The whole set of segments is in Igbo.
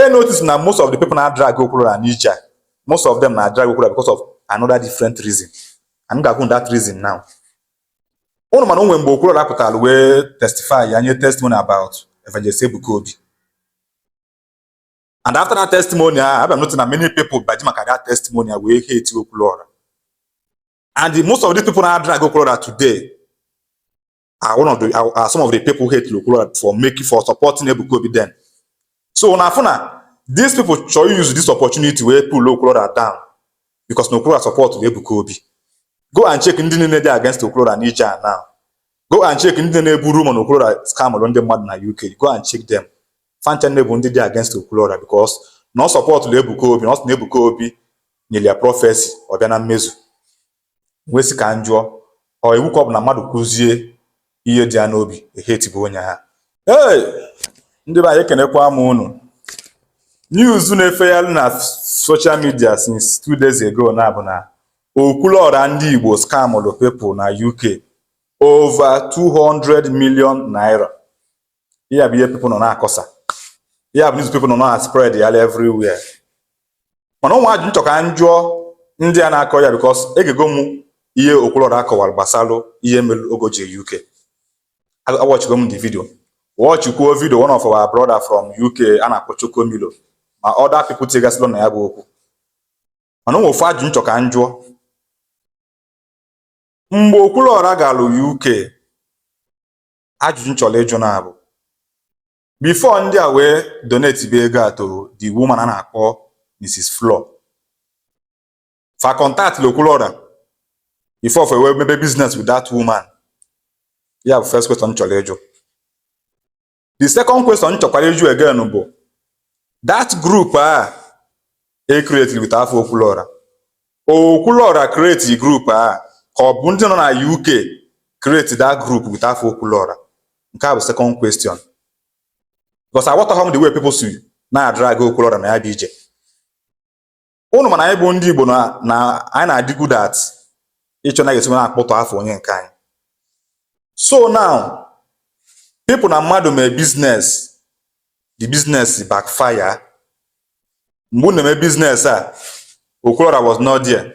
Na notice na most of the people na drag Okwuluora n'ije a, most of them na drag Okwuluora because of another different reason, and m ga-agwa that reason now. Unu mana o nwere mgbe Okwuluora pụtara wee testify ya, nye testimony about Evangelist Ebuka Obi, and after that testimony ahụ, abịa m notice na many people baji maka that testimony a wee hate Okwuluora. And most of these people na drag Okwuluora today are one of the are some of the people who hate Okwuluora for supporting Ebuka Obi then. So na afụ na these people chọrọ use this opportunity wee pull Okwuluora down because na Okwuluora support Ebuka Obi. Go and check ndị niile dị against Okwuluora n'ije a now. Go and check ndị na-ebu rumor na Okwuluora scamụrụ ndị mmadụ na UK. Go and check them. Fancha nne bụ ndị dị against Okwuluora because na ọ supportụrụ Ebuka Obi, na ọ sị na Ebuka Obi nyere ya prophecy, ọ bịa na mmezu. Wee sị ka m jụọ, ọ iwu ka ọ bụ na mmadụ kwuzie ihe dị ya n'obi, ehate bụ onye ha? Hey, ndị be anyị, ekenekwa m unu. News na-efegharị na social media since 2 days ago na bụ na Okwuluora ndị Igbo scamụrụ people na UK over 200 million naira. Ihe bụ ihe people nọ na-akọsa, ihe bụ news people nọ na spread ya everywhere. Mana ụmụ ajụ nchọ ka m jụọ ndị a na-akọ ya, because egego m ihe Okwuluora kọwara gbasalụ ihe mere ogo ji UK. Awatchigo m the video, watchkwuo video one of our brother from UK a na-akpọ Chokomilo, ma other people tigasịrị na ya bụ okwu. Mana ụmụ ofu ajụ nchọ ka m jụọ: mgbe Okwuluora gara UK, ajụjụ m chọrọ ịjụ na bụ, before ndị a wee donate bụ ego a to the woman a na-akpọ Mrs. Flo, fa contact Okwuluora before fa wee mebe business with that woman? Ya bụ first question m chọrọ ịjụ. The second question m chọkwara ịjụ again bụ, that group a e create with afọ Okwuluora, Okwuluora create group a, ka ọ bụ ndị nọ na UK create that group with afọ Okwuluora? Nke a bụ second question, because aghọtaghị m the way people si na-adrag Okwuluora na ya bụ ije. Unu mana anyị bụ ndị Igbo na anyị na-adị good at ịchọ na ga-esi na-akpọtọ afọ onye nke anyị. So now, people na mmadụ mee business, the business backfire. Mgbe unu na-eme business a, Okwuluora was not there.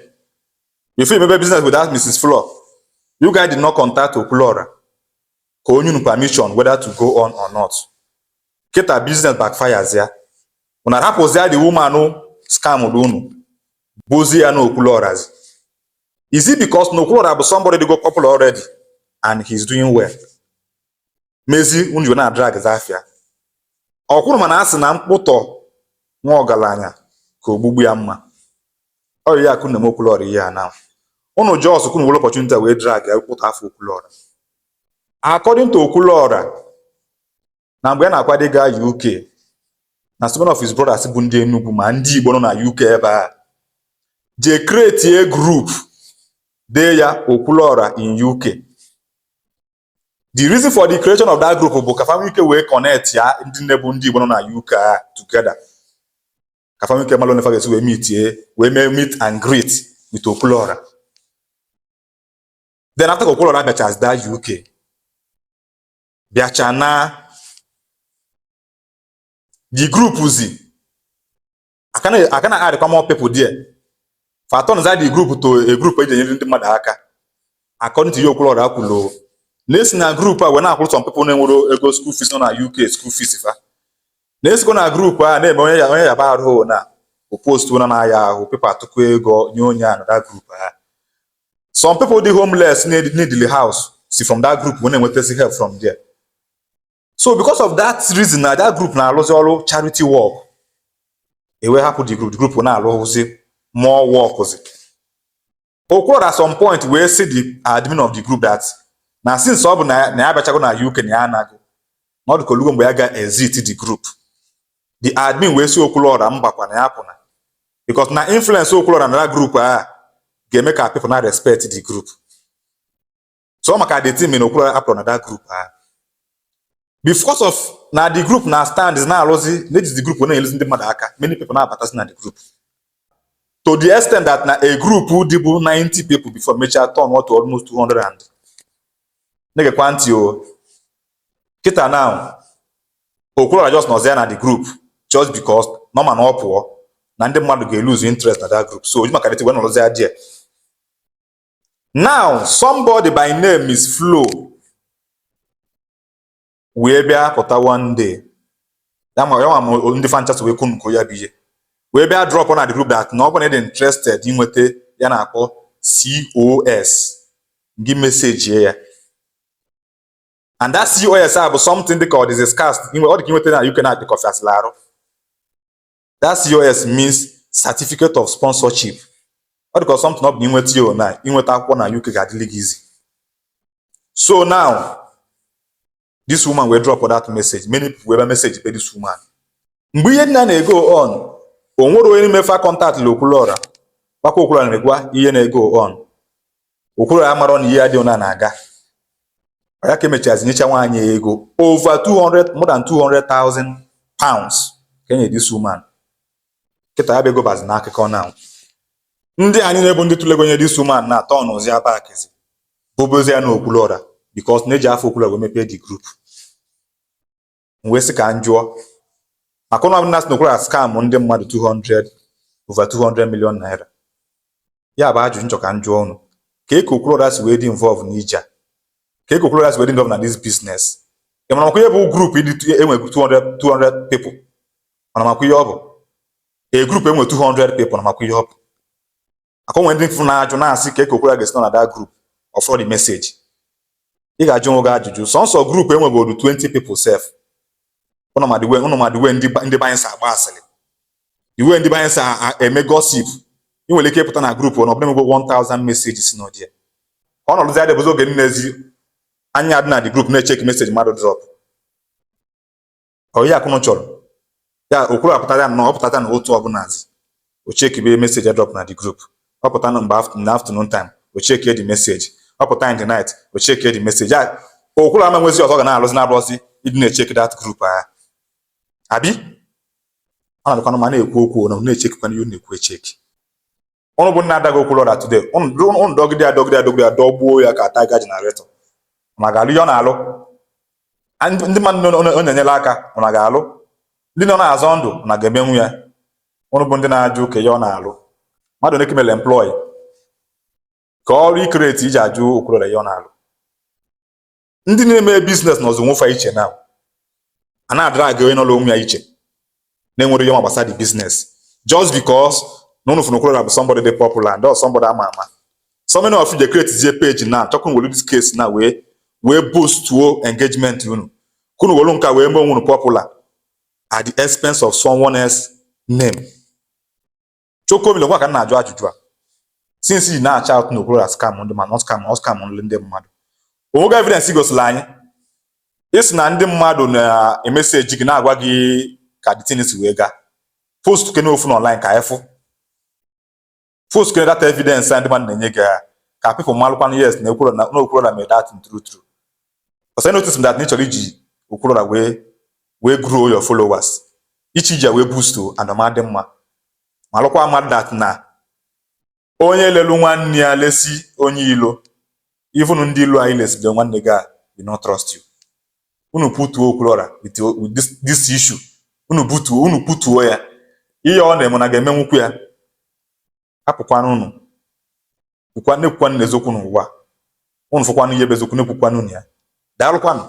Before you mebe business with that Mrs. Flo, you guys did not contact Okwuluora ka onye unu permission whether to go on or not. Kịta business backfires ya, unu arapụzia the woman scam unu, bụzie ya na Okwuluorazi. Is it because na Okwuluora bụ somebody dey go popular already and he's doing well mezi unu ji na drag afịa ọkwụrụ? Mana a sị na mkpụtọ nwa ọgaranya ka ogbugbu ya mma. Ọ ya akụ na-eme Okwuluora ihe a now. Unu just kwunu were opportunity a wee drag ya, kpụtọ afọ Okwuluora. According to Okwuluora, na mgbe ya na-akwado ịga UK, na some of his brothers bụ ndị Enugu ma ndị Igbo nọ na UK ebe a jee create a group, dee ya Okwuluora in UK. The reason for the creation of that group bụ ka fa nwee ike wee connect ya ndị nne bụ ndị Igbo nọ na UK a together, ka fa nwee ike malụ onye fa ga-esi wee meet ye, wee mee meet and greet with Okwuluora. Then after ka Okwuluora bịachaz that UK, bịacha na the group zi aka na add more people there, fa turn the group to a group eji enyere ndị mmadụ aka. According to ihe Okwuluora kwuru, na-esi na group a wee na-akwụrụ some people na-enwero ego school fees nọ na UK school fees. Fa na-esikwa na group a na-eme onye onye yaba ahụ na o post na na-aya ahụ, people atụkọ ego nye onye a na that group a. Some people dị homeless need the house si from that group wee na-enwetazi help from there. So because of that reason, na that group na-arụzi ọrụ charity work, e wee hapụ the group, the group na-arụzi more work zi. Okwuluora at some point wee sị the admin of the group that na since ọ bụ na ya abịachago na UK, na ya anago, na ọ dị ka olugo mgbe ya ga-exit the group. The admin wee sị Okwuluora mbakwa, na ya pụna, because na influence Okwuluora na that group a ga-eme ka people na respect the group. So maka the team na Okwuluora apụrụ na that group a, because of na the group na stand na-arụzi, na-ejizi the group na-enyezi ndị mmadụ aka, many people na-abatazi na the group, to the extent that na a group dịbụ 90 people before mechaa turn to almost 200. And na-egekwa ntị o, kịta now Okwuluora just nọzi ya na the group just because Na ọ ma na ọ pụọ na ndị mmadụ ga-elose interest na that group, so oji maka that wee nọrọzi there. Now somebody by name Miss Flo wee bịa pụta one day, ya ma ya nwa ma ndị fanchas wee kwunu ya bụ ihe, wee bịa drop na the group that na ọ bụrụ na ị dị interested inweta ya na-akpọ COS, gị message ya. And that COS a bụ something dị ka ọ dịzi scarce, ọ dị ka inweta na UK na dị kọfị arụ. That COS means certificate of sponsorship. Ọ dị ka something ọ bụ na inweta ya, na inweta akwụkwọ na UK ga-adịrị gị easy. So now this woman wee drop that message, many people wee bịa message be this woman. Mgbe ihe nna na-ego on, o nwere onye n'ime fa contact la Okwuluora, gbakwa Okwuluora na-egwa ihe na-ego on. Okwuluora amarọ na ihe adịghị na na-aga. Ọ ya ka emechazi nyecha nwaanyị ego over 200, more than £200,000 ka enye this woman. Kịta ya bụ ego bazi n'akụkọ. Now ndị anyị na-ebu ndị tụlego nye this woman na-atọ ọnụzi abakizi bụbụzi ya na Okwuluora, because na-eji afọ Okwuluora wee mepee the group. M wee sị ka m jụọ, maka ụnụ ọbụla sị na Okwuluora scam ndị mmadụ 200, over 200 million naira, ya bụ ajụjụ nchọ ka m jụọ unu: ka eke Okwuluora si wee dị involve n'ije a? Ka eke Okwuluora si wee dị involve na this business? Ị mara makwa ihe bụ group ịdị enwe 200 200 people? Mana makwa ihe ọ bụ a group enwe 200 people na makwa ihe ọ bụ maka onwe ndị mfu na-ajụ na-asị ka eke Okwuluora ga-esi nọ na that group of the message. Ị ga-ajụ onwe gị ajụjụ. Sọnsọ group enwegodu 20 people sef, ụnụ ma the way, ụnụ ma the way ndị be anyị si agba asịrị, the way ndị be anyị si eme gossip. Ị nwere ike ịpụta na group na ọ bụla enwego 1000 messages n'ụdị ya. Ọ nọrụzi adịbụzi oge nnezi anya dị na the group na-echeck message mmadụ drop. Ọ ihe akụnụ chọrọ ya. Okwuru apụtata na ọ pụtata na otu ọbụlazi o checkibe message drop na the group. Ọ pụta na mgbe in the afternoon time, o checkie the message. Ọ pụta in the night, o checkie the message. Ya Okwuru ama nwezi ọzọ ga na-alụzi na-abụrụzi ịdị na-echeck that group agha abi. Ọ na-adịkwanụ ma na-ekwu okwu na na-echeckikwana ihe unu na-ekwu echeck. Ụnụ bụ nna adaghị Okwuluora today, ụnụ dọgide ya, dọgide ya, dọgide ya, dọgbuo ya ka tiger generator. Ma ga-alụ ihe ọ na-alụ. Ndị mmadụ ọ na-enyere aka, ọ na ga-alụ. Ndị nọ na-azọ ndụ na ga-emenwu ya. Ụnụ bụ ndị na-ajụ ka ihe ọ na-alụ, mmadụ one kemele employ ka ọrụ icreate iji ajụ Okwuluora ihe ọ na-alụ. Ndị na-eme business nọzọ onwe fa iche na a na-adrag onye nọrọ onwe ya iche na-enwere ihe ma gbasara the business, just because na unu fụrụ Okwuluora bụ somebody dị popular and somebody ama ama. So many of you dey create zie page now, chọkwa welu this case na wee boostuo engagement unu, ka unu welu nka wee mee onwe unu popular at the expense of someone else name. Chokomilo gwa ka m na-ajụ ajụjụ a: since ị na-acha out na Okwuluora scam ndị mmadụ, not scam, ọ scam ndị mmadụ, onwego evidence gosiri anyị isi na ndị mmadụ na-emessage gị na-agwa gị ka the thing si wee gaa? Post kene ofu na online ka anyị fụ. Post kene data evidence a ndị mmadụ na-enye gị ka people malụkwanụ, yes, na Okwuluora na Okwuluora mere that thing true true. Because I notice that na ị chọrọ iji Okwuluora wee grow your followers, ichi iji ya wee boost o, and ọma dị mma. Malụkwa mmadụ that na onye lelu nwanne ya lesi onye ilo, even ndị ilo anyị lesibere nwanne gị a will not trust you. Unu putuo Okwuluora with this issue. Unu butuo, unu putuo ya. Ihe ọ na-eme na ga-emenwukwu ya. Hapụkwanụ unu kwukwa, na-ekwukwanụ n'eziokwu n'ụwa. Unu fụkwanụ ihe bụ eziokwu, na-ekwukwanụ ya. Daalụkwanụ.